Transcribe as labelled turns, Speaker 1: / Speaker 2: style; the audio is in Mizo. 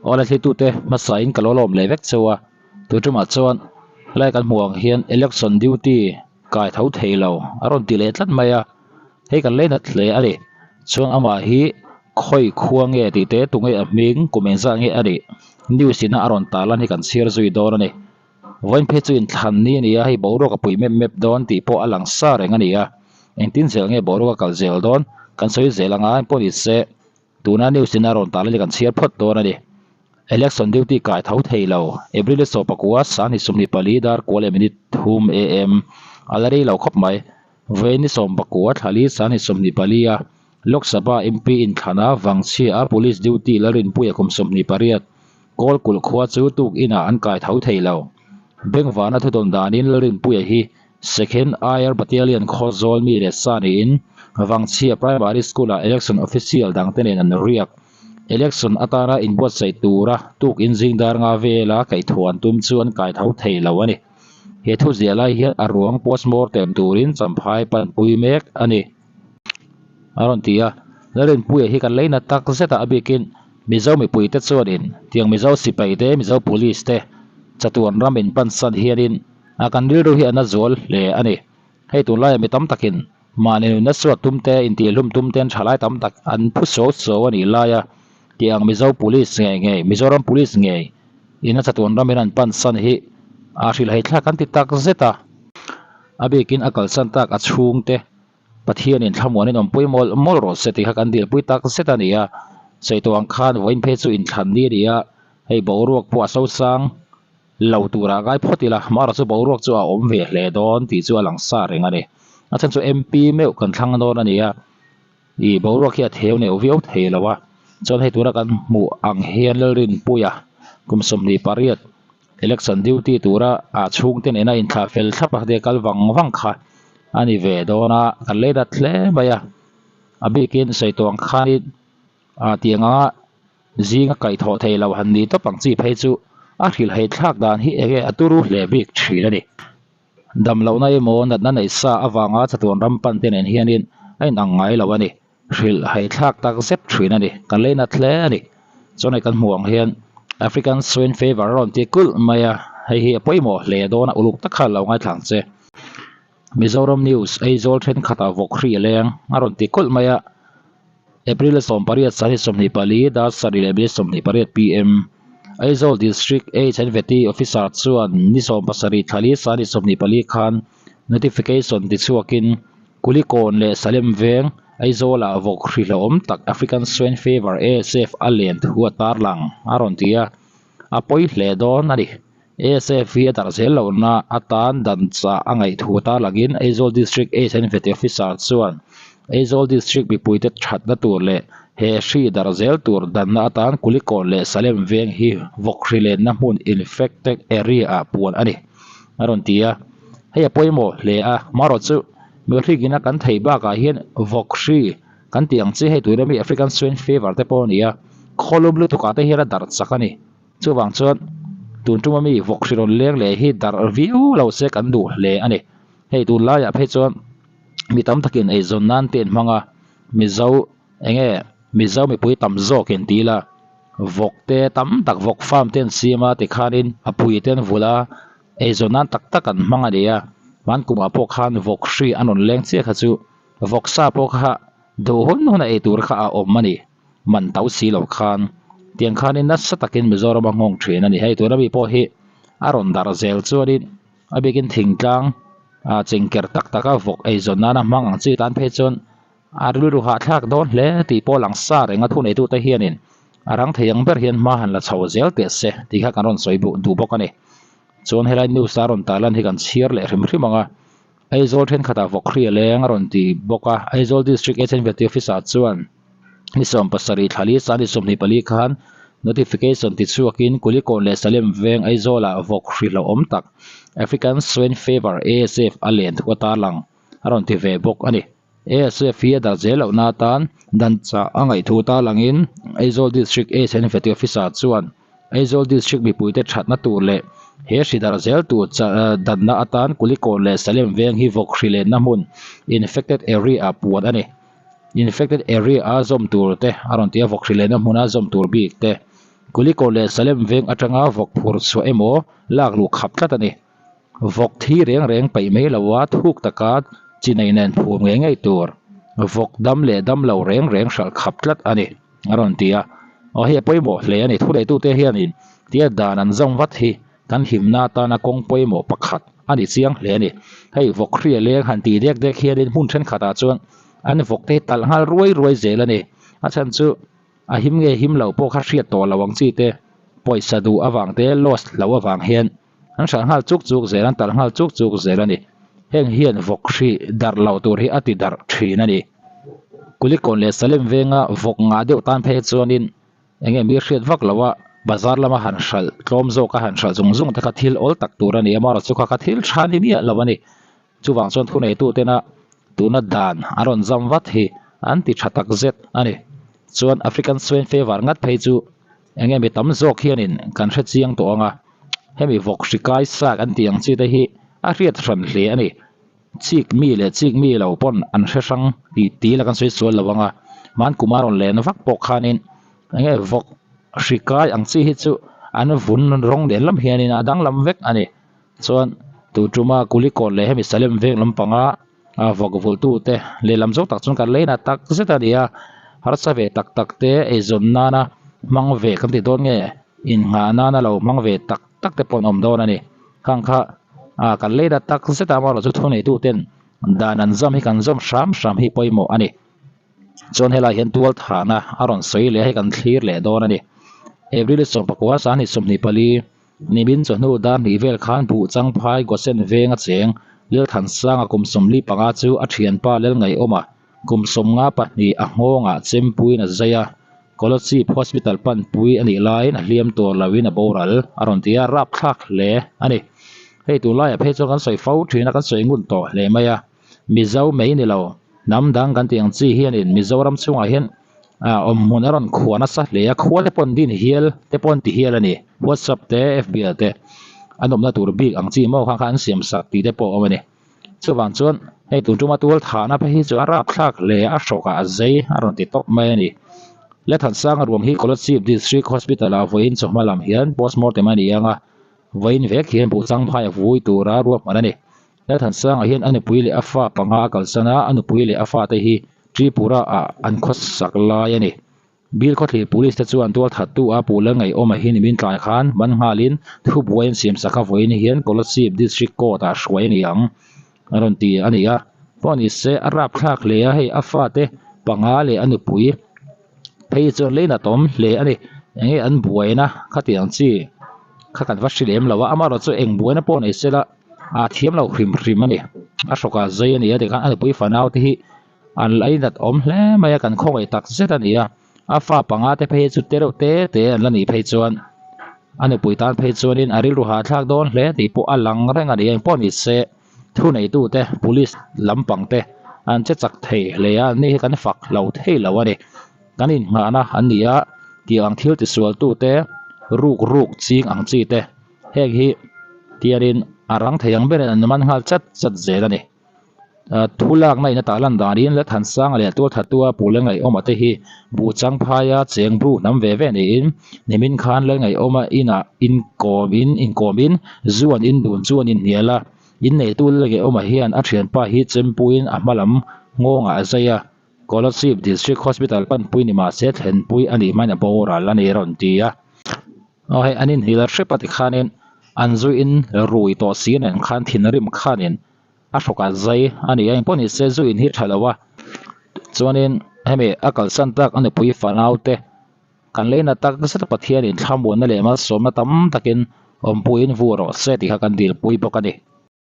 Speaker 1: Awle thlitute hmasa in ka lo lawm leh vek cheu a, tu tumah chuan helai kan hmuh ang hian election duty kai tho thei lo a rawn ti leh tlat mai a, hei kan lei nat hle a ni. Chuan amah hi khawi khua nge tih te tunge a hming kum engzat nge a nih news in a rawn tarlan hi kan chhiar zui dawn a ni. Vawiin phei chu inthlan ni a ni a, hei boruak a pui mep mep dawn tih pawh a lang sa reng a ni a, engtin zel nge boruak a kal zel dawn kan sawi zel anga pawh ni se. Tuna news in a rawn tarlan hi kan chhiar phawt dawn a ni. Election duty kai tho thei lo. April ni sawpakua Sanghnih 24 dar kua leh minute thum am a la rei lo khawp mai. Vawiin ni sawmpakua thlali Sanghnih 24 a Lok Sabha MP inthlana Vangchhia a police duty Lalrinpuia kum 28 kawl kulh khua chu tuk inah an kai tho thei lo. Bengvana thudawn danin Lalrinpuia hi Second Air Battalion Khawzawl mi leh sa niin Vangchhia Primary School-ah Election Official dangte nen an riak. Election atana inbuatsaih tura tuk inzing dar nga vela kaihthawh an tum chu an kaitho thei lo a ni. He thu ziah lai hian a ruang postmortem turin Champhai panpui mek a ni. A rawn ti a, Lalrinpuia hi kan leina tak zet a, a bikin Mizo mipuite chuanin tiang Mizo sipai te, Mizo Police te chatuan ram inpansan hianin A kan rilru hi a na zual hle a ni. Hei tunlaiah mi tam takin mahni nunna suat tum te, intihlum tum ten thalai tam tak an phu suau suau a nih laia tih ang Mizo Police ngei ngei, Mizoram Police ngei in a chatuan ramin an pan san hi a hrilhhei thlak an ti tak zet a. A bikin a kalsan tak a chhungte Pathianin thlamuanin awmpui mawlh mawlh rawh se tih kha kan dilpui tak zet a ni a. Sawi tawh ang khan vawiin phei chu inthlan ni a ni a, hei boruak pawh a sosang. Lo turah ngai phawt ila, Mara chu boruak chu a awm ve hle dawn tih chu a lang sa reng a ni. A chhan chu MP meuh kan thlang dawn a ni a, ih boruak hi a theu neuh viau thei lo a, chuan hei tura kan hmuh ang hian Lalrinpuia kum 28 election duty tura a chhungte nena inthlah fel thlap a te kal vang vang kha a ni ve dawn a, kan lei dat hle mai a, a bikin sawi tawh ang khanin ah tiang anga Zinga kaihthawh thei lo han ni tawp ang chi phei chu a hrilhhei thlak dan hi enge a turu hle bik thin a ni. Dam lohna emaw natna neih sa avanga chatuan ram pan te nen hianin a inang ngai lo a ni. Hrilhhei thlak tak zet thin a ni. Kan lei nat hle a ni. Chuan hei kan hmuh ang hian African Swine Fever a rawn ti kulh mai a, hei hi a pawimawh hle dawn a, uluk tak kha lo ngaithla ang che. Mizoram News, Aizawl thenkhatah vawk hri a leng a rawn ti kulh mai a. April 18 sahnih 24 dar sarih leh minute 28 pm Aizawl District HNVT Officer chuan ni 17 thla li sahnih 24 khan notification tichhuakin Kulikawn leh Salem veng Aizawlah vawk hri hlauhawm tak African Swine Fever, ASF, a len thu a tarlang a rawn ti a, a pawi hle dawn a ni. ASF hi a darh zel lohna atan dan chah a ngaih thu tarlangin Aizawl District HNVT Officer chuan Aizawl District mipuite thatna tur leh he hri darh zel tur danna atan Kulikawn leh Salem veng hi vawk hri lenna hmun infected area ah puan a ni a rawn ti a. Hei a pawimawh hle a, marawh chu mihringin a kan theih bakah hian vawk hri kan tih ang chi hei tuina mi African Swine Fever te pawh a ni a, khawlum lutukah te hian a darh chak a ni. Chuvang chuan tun tuma mi vawk hri rawn leng leh hi darh viau lo se kan duh hle a ni. Hei tun laiah phei chuan mi tam takin eizawn nan te an hmang a, Mizo eng nge Mizo mipui tam zawkin ti ila vawk te tam tak vawk farm te an siam a tikhanin a pui te an vulh a, eizawn nan tak tak an hmang a ni a. Hman kumah pawh khan vawk hri an rawn leng chiah kha chu vawk sa pawh kha duh hun hun a ei tur kha a awm a ni. Man to si lo khan tiang khanin nasa takin Mizoram a nghawng thin a ni. Hei tuna mi pawh hi a rawn darh zel chuanin a bikin thingtlang ah chengker tak taka vawk eizawn nana hmang ang chi tan phei chuan a rilru hahthlak dawn hle tih pawh lang sa reng a thuneitute hianin a rang thei ang ber hian hma han la chho zel teh se tih kha kan rawn sawi duh bawk a ni. Chuan helai news a rawn tarlan hi kan chhiar leh hrim hrim ang a, Aizawl thenkhatah vawk hri a leng a rawn ti bawk a, Aizawl District HNVT Officer chuan Ni 17 thla li san ni 24 khan notification tichhuakin Kulikawn leh Salem veng Aizawlah vawk hri hlauhawm tak African Swine Fever, ASF, a len thu a tarlang a rawn ti ve bawk a ni. ASF hi a darh zel lohna atan dan chah a ngaih thu tarlangin Aizawl District Aids and Veterinary Officer chuan Aizawl District mipuite thatna tur leh he hri darh zel tur danna atan Kulikawn leh Salem veng hi vawk hri lenna hmun infected area ah puan a ni. Infected area a zawm tur te a rawn ti a, vawk hri lenna hmuna zawm tur bik te. Kulikawn leh Salem veng atanga vawk phur chhuah emaw lak luh khap tlat a ni. Vawk thi reng reng peih mai lo a, thuk taka chi nei nen phum ngei ngei tur vawk dam leh dam lo reng reng hralh khap tlat a ni, a rawn ti a. Aw hei a pawimawh hle a ni, thuneitute hianin tia dan an zawng vat hi kan himna atana kawng pawimawh pakhat a ni chiang hle a ni. Hei vawk hria leng han tih dek dek hianin hmun thenkhatah chuan an vawk te hi talh nghal ruai ruai zel a ni. A chhan chu a him nge him lo pawh kha hriat tawh lo ang chi te, pawisa duh avang te, loss lo avang hian An hralh nghal chuk chuk zel, an talh nghal chuk chuk zel a ni. Heng hian vawk hri darh loh tur hi a ti darh thin a ni. Kulikawn leh Salem venga vawk ngah deuh tan phei chuanin eng nge mi hriat vak loh a, bazar lama han hralh tlawm zawk a han hralh zung zung te kha thil awl tak tur a ni a, amaherawhchu kha kha thil tha ni miah lo a ni. Chuvang chuan thuneitutena tuna dan an rawn zam vat hi an ti tha tak zet a ni. Chuan African Swine Fever ngat phei chu eng nge mi tam zawk hianin kan hre chiang tawh ang a, hemi vawk hri kai sa kan tih ang chi te hi a hriat hran hle a ni. Chik mi leh chik mi lo pawn an hre hrang tih tih la kan sawi sual lo ang a, hman kum a rawn len vak pawh khanin eng nge vawk hri kai ang chi hi chu an vun rawng nen lam hianin a danglam vek a ni. Chuan tu tuma Kulikawn leh hemi Salem veng lampanga vawk vulhtute lehlam zawk tak chuan kan leina tak zet a ni a, harsa ve tak tak te eizawn nana hmang ve kan ti dawn nge innghah nana lo hmang ve tak tak te pawh an awm dawn a ni. Khang kha kan leina tak zet a amaherawhchu thuneituten dan an zawm hi kan zawm hram hram hi pawimawh a ni. Chuan helai hian tual thahna a rawn sawi leh a hei kan thlir leh dawn a ni. April 19 24 Nimin chawhnu dar hnih vel khan Buh Changphai Gosen veng a cheng Lelthansanga kum 45 chu a thianpa Lelngaiawma kum 52 a nghawngah chempuiin a zai a, Kolasib Hospital panpui a nih laiin a hliam tur loin a boral a rawn ti a, rapthlak hle a ni. Hei tunlaiah phei chuan kan sawi fo thin a, kan sawi ngun tawh hle mai a. Mizo mai ni lo, hnam dang kan tih ang chi hianin Mizoram chhungah hian awm hmun a rawn khuah nasa hle a, khua te pawh an din hial te pawh an ti hial a ni. WhatsApp te, FB ah te an awmna tur bik ang chi maw kha kha an siam sak tih te pawh a awm a ni. Chuvang chuan hei tun tuma tual thahna phei hi chu a rapthlak hle a, hrawkah a zei a rawn ti tawp mai a ni. Lethansanga ruang hi Kolasib District Hospital ah vawiin chawhma lam hian postmortem a ni ang a, vawiin vek hian Buhchangphai a vui tura ruahman a ni. Lalthansanga hian a nupui leh a fa panga a kalsan a, a nupui leh a fate hi Tripura ah an khawsak lai a ni. Bill Khawthlir Police te chuan tualthattu a puh la ngaihawm a hi nimin tlai khan man nghalin thubuai an siam sak a vawiin hian Kolasib District Court ah hruai a ni ang a rawn ti a ni a. Pawh ni se a rapthlak hle a, hei a fate panga leh a nupui phei chuan lei nat awm hle a ni. Enge an buaina khatiang chi kha kan va hre lem lo a, amaherawhchu eng buaina pawh nei sela a thiam lo hrim hrim a ni a hrawkah zai a ni a tikhan a nupui fanau te hi an lainat awm hle mai a kan khawngaih tak zet a ni a a fa panga te phei chu te reuh te te an la nih phei chuan a nupui tan phei chuanin a rilru hahthlak dawn hle tih pawh a lang reng a ni engpawh ni se thuneitu te police lampang te an che chak thei hle a ni hi kan fak lo thei lo a ni kan inngahna an ni a tih ang thil tisual tu te ruk ruk ching ang chi te. Heng hi tiarin a rang thei ang berin an man nghal chat chat zel a ni. Thu lakna in a tah lan danin Lathansanga leh Tualthatua Pu Lalngaihawma te hi Buh Changphaia cheng bru hnam ve ve niin nimin khan Lalngaihawma inah inkawmin inkawmin zu an indun chu an inhnial a. Inneitu Lalngaihawma hian a thianpa hi chempuiin a hma lam nghawngah a zai a. Kolasib District Hospital panpui ni mahse thlenpui a nih hmain a boral a ni a rawn ti a. Aw hei an inhil hrep a tikhanin an zuiin rui tawh si nen khan thinrim khanin a hrawkah zai a ni a engpawh ni se zu in hi tha lo a chuanin hemi a kalsan tak a nupui fanau te kan leina tak zet a Pathianin thlamuanna leh malsawmna tam takin awmpuiin vu rawh se tih kha kan dilpui bawk a ni.